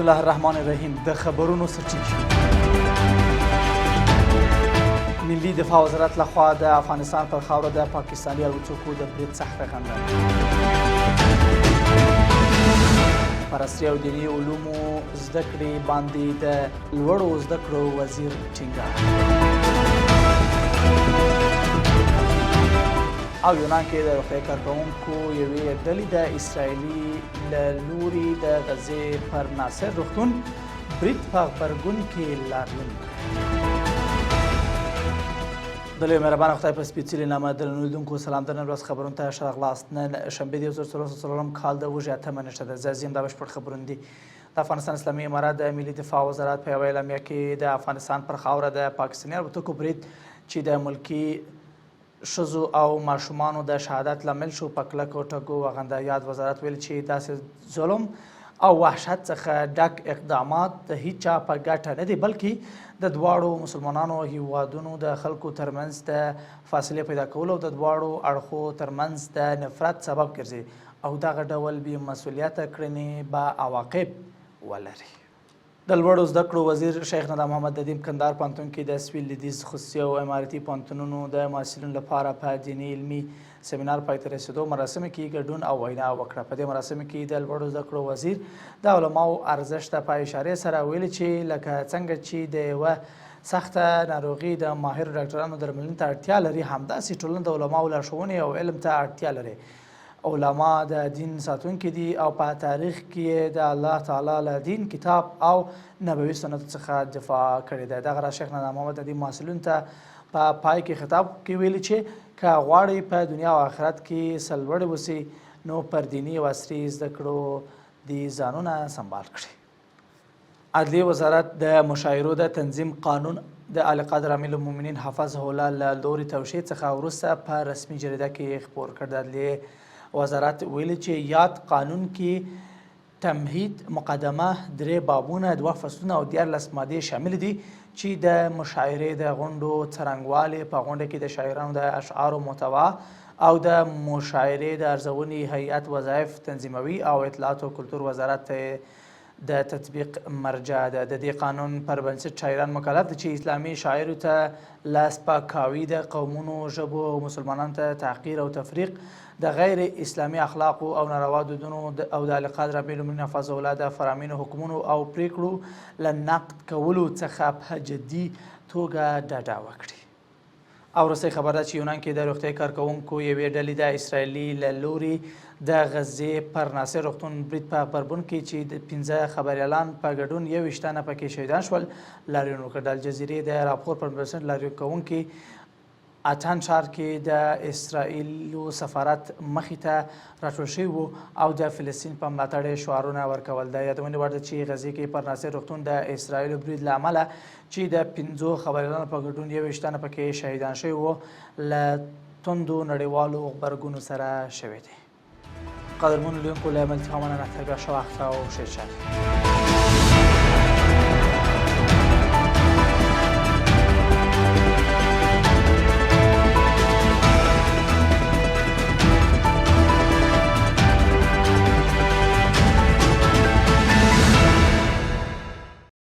الله الرحمن الرحیم. د خبرونو سرچینې: ملي دفاع وزارت لخوا د افغانستان پر خاوره د پاکستاني الوتکو د برید سخته غندنه. پر عصري او دیني علومو زده کړې باندې د لوړو زده کړو وزیر ټینګار. او یونان کې د روغتیايي کارکوونکو یوې ډلې د اسراییلي له لوري د غزې پر ناصر روغتون برید په غبرګون کې لاریون کړی. د لوی مهربان خدای په سپېڅلي نامه درنو لیدونکو سلام. د نن ورځ خبرونو ته ښه راغلاست. نن شنبه د 1404 کال د وږي 8مه نېټه ده. زه عظیم، دا بشپړ خبرونه دي. د افغانستان اسلامي امارت د ملي دفاع وزارت په یوه اعلامیه کې د افغانستان پر خاوره د پاکستاني الوتکو برید چې د ملکي ښځو او ماشومانو د شهادت لامل شو، په کلکو ټکو وغنده. یاد وزارت ویل چې داسې ظلم او وحشت څخه ډک اقدامات د هیچا په ګټه نه دي، بلکې د دواړو مسلمانانو هیوادونو د خلکو ترمنځ د فاصلې پیدا کولو او د دواړو اړخو ترمنځ د نفرت سبب ګرځي او دغه ډول بې مسؤلیته کړنې به عواقب ولري. د لوړو زده کړو وزیر شیخ ندا محمد ندیم کندهار پوهنتون کې د سویل لویدیځ خصوصي او امارتي پوهنتونونو د محصلینو لپاره په دیني علمي سیمینار پای ته رسېدو مراسمو کې ګډون او وینا وکړه. په دې مراسمو کې د لوړو زده کړو وزیر د علماو ارزښت ته په اشارې سره ویلي چې لکه څنګه چې د یوه سخته ناروغي د ماهرو ډاکټرانو درملنې ته اړتیا لري، همداسې ټولنه د علماو لارښوونې او علم ته اړتیا لري. علما د دین ساتونکي دي او په تاریخ کې یې د الله تعالی له دین، کتاب او نبوي سنتو څخه دفاع کړې ده. دغه راز شیخ ندا محمد ندیم محصلینو ته په پای کې خطاب کې ویلي چې که غواړئ په دنیا او آخرت کې سرلوړي اوسئ، نو پر دیني او عصري زده کړو دې ځانونه سمبال کړي. عدلیې وزارت د مشاعرو د تنظیم قانون د عالیقدر امیرالمؤمنین حفظه الله له لوري توشیح څخه وروسته په رسمي جریده کې خپور کړ. د عدلیې وزارت ویلي چې یاد قانون کې تمهید، مقدمه، 3 بابونه، 2 فصلونه او 13 مادې شامل دي چې د مشاعرې د غونډو څرنګوالی، په غونډه کې د شاعرانو د اشعارو محتوا او د مشاعرې د ارزونې هیئت وظایف تنظیموي او اطلاعاتو او کلتور وزارت ته د تطبیق مرجع ده. د دې قانون پر بنسټ شاعران مکلف دي چې اسلامي شاعرو ته له سپکاوي، د قومونو، ژبو او مسلمانانو ته تحقیر او تفریق، د غیر اسلامي اخلاقو او ناروا دودونو او د علیقدر امیرالمؤمنین حفظه الله د فرامینو، حکمونو او پریکړو له نقد کولو څخه په جدي توګه ډډه وکړي. او وروستۍ خبر ده چې یونان کې د روغتیايي کارکوونکو یوې ډلې د اسراییلي له لوري د غزې پر ناصر روغتون برید په غبرګون کې چې د 5 خبریالان په ګډون 21 تنه پکې شهیدان شول، لاریون وکړ. د الجزیرې د راپور پر بنسټ لاریون کوونکي اتن ښار کې د اسراییلو سفارت مخې ته راټول شوي وو او د فلسطین په ملاتړ یې شعارونه ورکول. د یادونې وړ ده چې غزې کې پر ناصر روغتون د اسراییلو برید له امله چې د 5 خبریالانو په ګډون 21 تنه پکې شهیدان شوي وو، له توندو نړیوالو غبرګونو سره شوی دی. قدرمنو لیدونکو له ملتیا مننه، تر بیا ښه وخت او ښې چارې.